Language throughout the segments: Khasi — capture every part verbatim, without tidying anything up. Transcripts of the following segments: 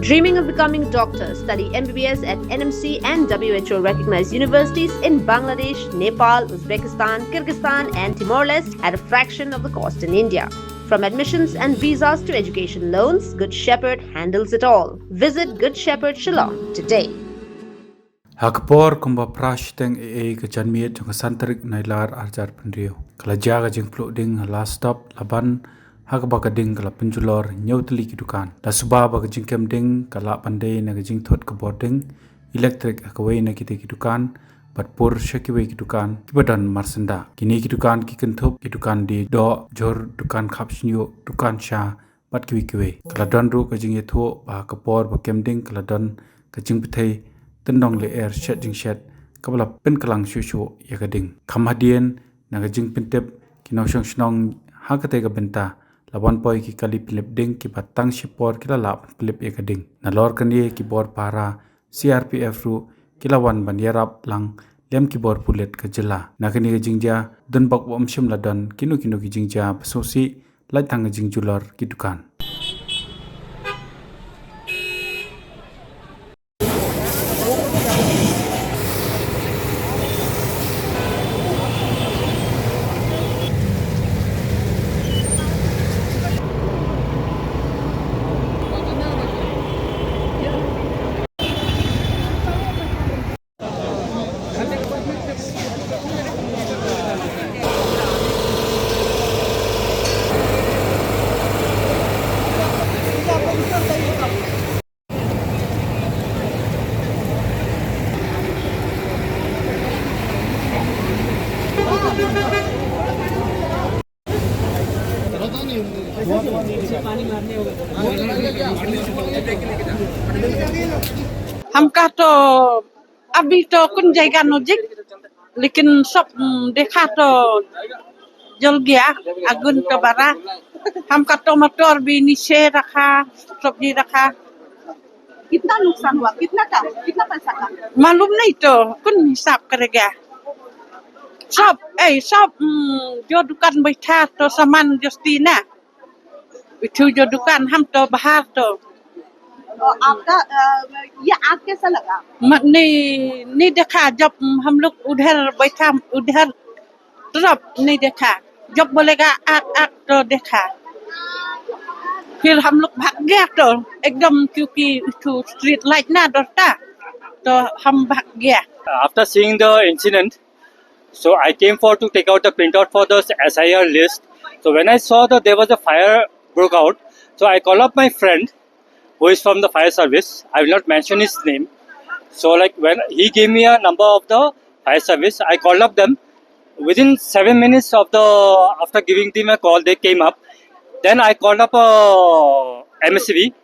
Dreaming of becoming a doctor? Study M B B S at N M C and W H O recognized universities in Bangladesh, Nepal, Uzbekistan, Kyrgyzstan, and Timor Leste at a fraction of the cost in India. From admissions and visas to education loans, Good Shepherd handles it all. Visit Good Shepherd Shillong today. Ha ka por kumba phra shiteng ei ei ka janmiet jong ka san tarik Nailar arhajar pynriew, ka la jia ka jingpluh ding ha Last Stop Laban, ha kaba ka ding ka la pynjulor hynñiew tylli ki dukan. La suba ba ka jingkem ding ka lah ban dei na ka jingthut ka bording elektrik ha kawei na kitei ki dukan bad pur sha kiwei ki dukan kiba don marsyndah. Kine ki dukan ki kynthup ki dukan die doh, jhur, dukan khap shñiuh, dukan sha bad kiwei kiwei. Ka la don ruh ka jingïathuh ba ha ka por ba kem ding ka la don ka jingpyrthei tyndong lyer shet jingshet kaba la pynkylla shuh shuh ïa ka ding. Kham hadien na ka jingpyntip ki nongshong shnong ha katei ka bynta, la wan poi ki kali pynlip ding kiba tang shipor ki la lah ban pynlip ïa ka ding. Nalor kane ki bor pahara C R P F ruh ki la wan ban ïarap lang lem ki bor pulit ka jylla. Na kane ka jingjia don bok ba ym shym la don kino kino ki jingjia ba sngewsih, lait tang ka jingjulor ki dukan. Hamka to अभी तो कुन जगह नजदीक, लेकिन सब, उम, देखा तो जल गया, आगुन तो बड़ा। हमका टमाटर भी नीचे रखा, सब्जी रखा। कितना नुकसान हुआ? कितना का? कितना पैसा का? मालूम नहीं तो, कौन हिसाब करेगा? सब, ए, सब, उम, जो दुकान बैठा तो सामान जस्ती ना। इठू जो दुकान हम तो बाहर तो। तो आपका, अ, ये आग कैसा लगा? म-, नहीं, नहीं देखा। जब हम लोग उधर बैठा, उधर तरफ नहीं देखा। जब बोलेगा आग, आग तो देखा। फिर हम लोग भाग गया तो एकदम, क्योंकि इठू street light ना डरता, तो हम भाग गया। After seeing the incident, so I came for to take out the printout for the S I R list. So when I saw that there was a fire broke out, so I call up my friend who is from the fire service. I will not mention his name. So, like, when he gave me a number of the fire service, I called up them. Within seven minutes of the, after giving them a call, they came up. Then I called up, uh, M S C B.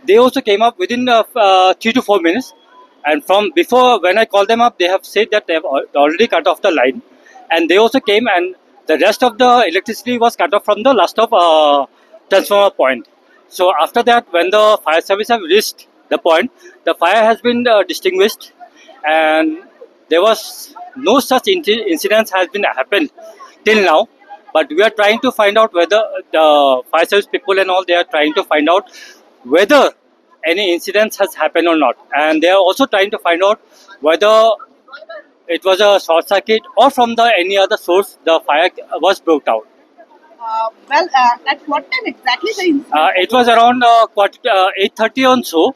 They also came up within, uh, uh, three to four minutes. And from before, when I called them up, they have said that they have al-, already cut off the line. And they also came, and the rest of the electricity was cut off from the last of, uh, transformer point. So after that, when the fire service have reached the point, the fire has been, uh, distinguished, and there was no such inci-, incidents has been happened till now. But we are trying to find out whether the fire service people and all, they are trying to find out whether any incidents has happened or not, and they are also trying to find out whether it was a short circuit or from the any other source the fire was broke out. Uh, well, uh, at what time exactly the incident? Uh, it was around, uh, quarter, uh, eight thirty or so.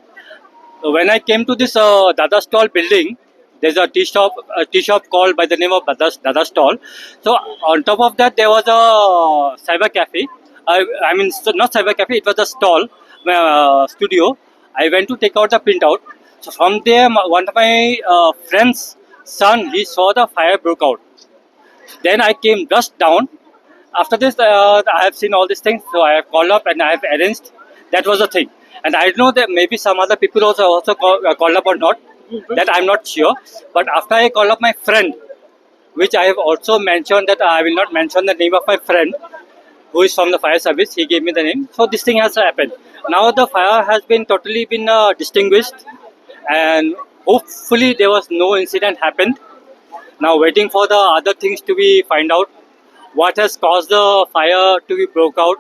When I came to this, uh, Dada Stall building, there's a tea shop, a tea shop called by the name of Dada, Dada Stall. So on top of that, there was a cyber cafe. I, I mean, so not cyber cafe, it was a stall, uh, studio. I went to take out the printout. So from there, my, one of my, uh, friend's son, he saw the fire broke out. Then I came just down. After this, uh, I have seen all these things, so I have called up and I have arranged. That was the thing. And I know that maybe some other people also, also call, uh, called up or not. That I'm not sure. But after I call up my friend, which I have also mentioned, that I will not mention the name of my friend who is from the fire service. He gave me the name. So this thing has happened. Now the fire has been totally been, uh, distinguished, and hopefully there was no incident happened. Now waiting for the other things to be find out. What has caused the fire to be broke out?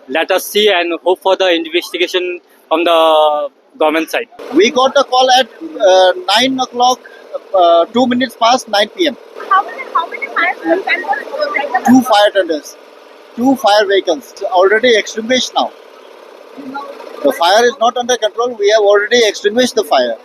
Let us see and hope for the investigation from the government side. We got the call at uh, nine o'clock, uh, two minutes past nine p m. How many, how many fire tenders? Two fire tenders, two fire vehicles already extinguished now. The fire is not under control. We have already extinguished the fire.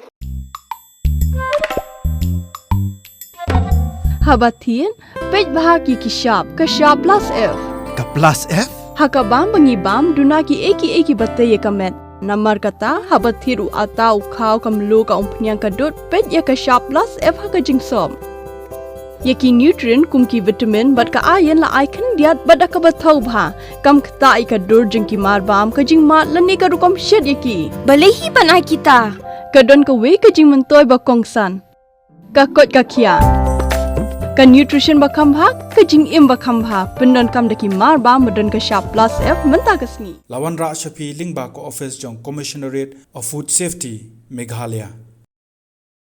Haba thied, peit bha ki ki shap, ka shap plus F. Ka plus F? Ha ka bam ba ngi bam, duna ki ei ki ei ki ba tei ïa ka met. Namar kata, haba thied u ata, u khaw, ka mluh, ka umphniang, ka dud, peit ïa ka shap plus F ha ka jingsop. Ïa ki nutrient kum ki vitamin bad ka iron la ai khyndiat bad da kaba thaw bha. Kam ktah ïa ka dur jong ki mar bam, ka jingmad lane ka rukom shet ïa ki. Balei hi ban ai kita? Ka don kawei ka jingmyntoi ba kongsan. Ka koit ka khiah. Ka nutrition ba kham bha, ka jingim ba kham bha. Pyndonkam da ki mar bam ba don ka shap plus F mynta ka sngi. La wanrah sha phi lyngba ka office jong Commissionerate of Food Safety, Meghalaya.